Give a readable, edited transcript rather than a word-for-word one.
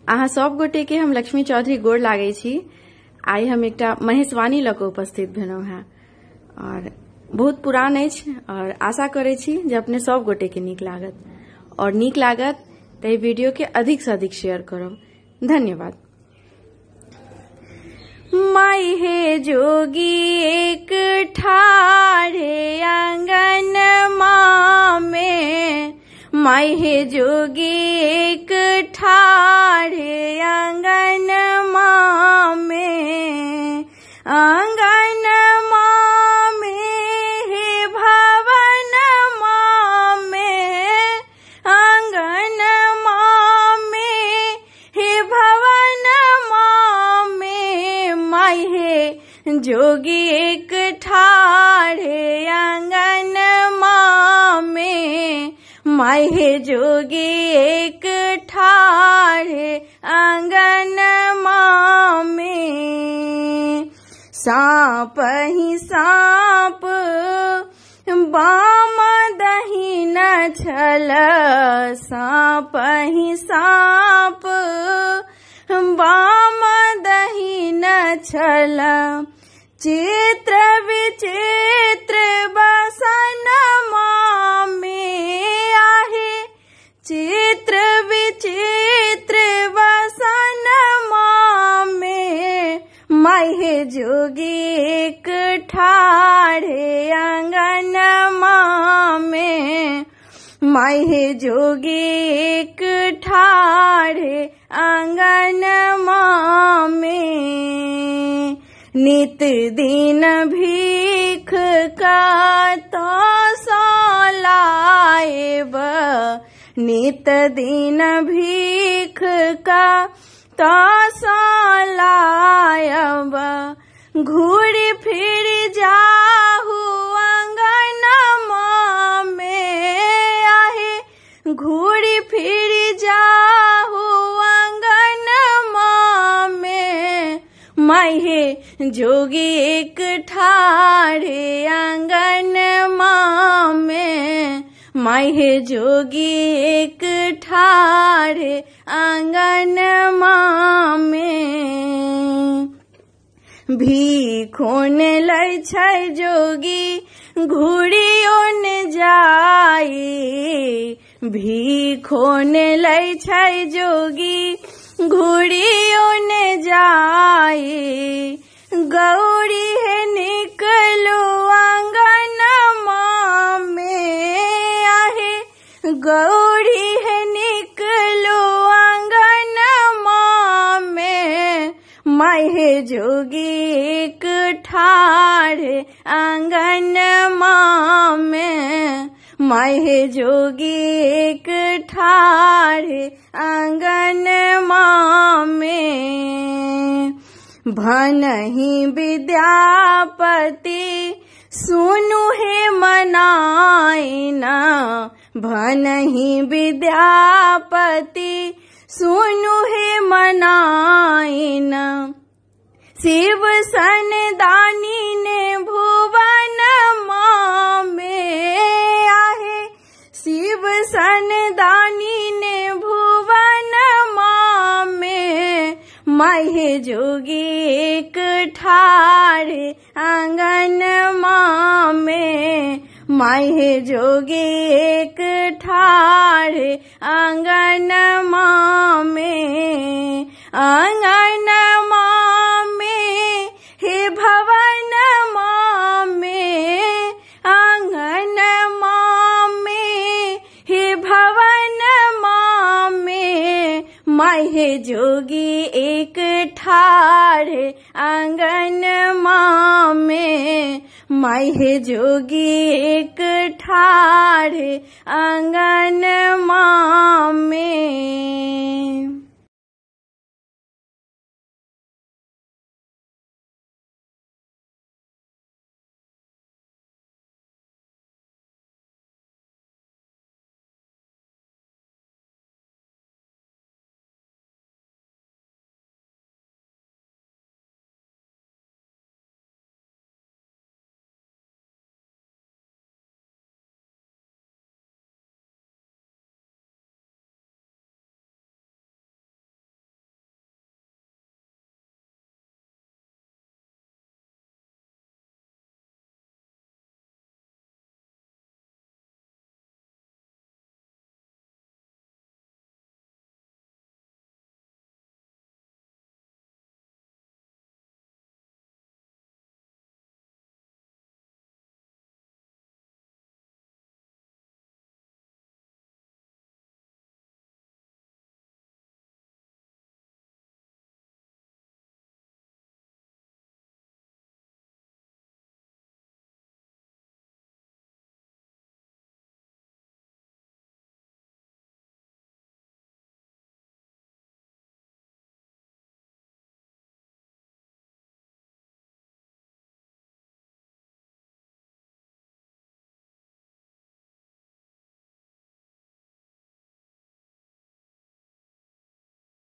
अहाँ सब गोटे के हम लक्ष्मी चौधरी गोर लागै छी। आइ हम एकटा महेशवाणी लऽ कऽ उपस्थित भेलहुँ हेँ और बहुत पुरान अछि और आशा करै छी जे अपने सब गोटे के नीक लागत और नीक लागत तऽ एहि वीडियो के अधिक से अधिक शेयर करब। धन्यवाद। माई हे जोगी एक ठाढ़े आंगन में, माई हे जोगी एक ठाढ़े आंगन में, आंगन में हे भवन में, आंगन में हे भवन में, माई हे जोगी एक ठाढ़े आंगन में, माई हे जोगी एक ठाढ़े आंगन में। सांप ही सांप बाम दही न छल, सांप ही सांप बाम दही न छल, चित्र विचित्र बसन में आहे, चित्र विचित्र बसन में, माई हे जोगी एक ठाढ़े आंगन में, माई हे जोगी एक ठाढ़े आंगन में। नित दिन भीख का तो लाएब, नित दिन भीख का तो लायब, घूरी फिर जाहू आंगन में आहे, घूरी फिर जाहू आंगन में, माई हे जोगी एक ठाढ़े आंगन में, माई हे जोगी एक ठाढ़े आंगन में। भीखोन लै छै जोगी घूरियो न जाई, भीखोन लै छै जोगी घूरियो न जाई, गौरी हे निकलो आंगन में आहे, गौरी हे निकलो आंगन में, माई हे जोगी एक ठाढ़े आंगन में, माई हे जोगी एक ठाढ़े आंगन में। भनहि विद्यापति सुनु हे मनाइना, भनहि विद्यापति सुनु हे मनाइना, शिव सन दानी ने भुवन में आहे, शिव सन दानी ने भुवन में, माई हे जोगी एक ठाढ़े आंगन में, माई हे जोगी एक ठाढ़े आंगन में, आंगन में हे भवन में, आंगन में हे भवन में, माई हे जोगी एक ठाढ़े आंगन में, माई हे जोगी एक ठाढ़े आंगन में।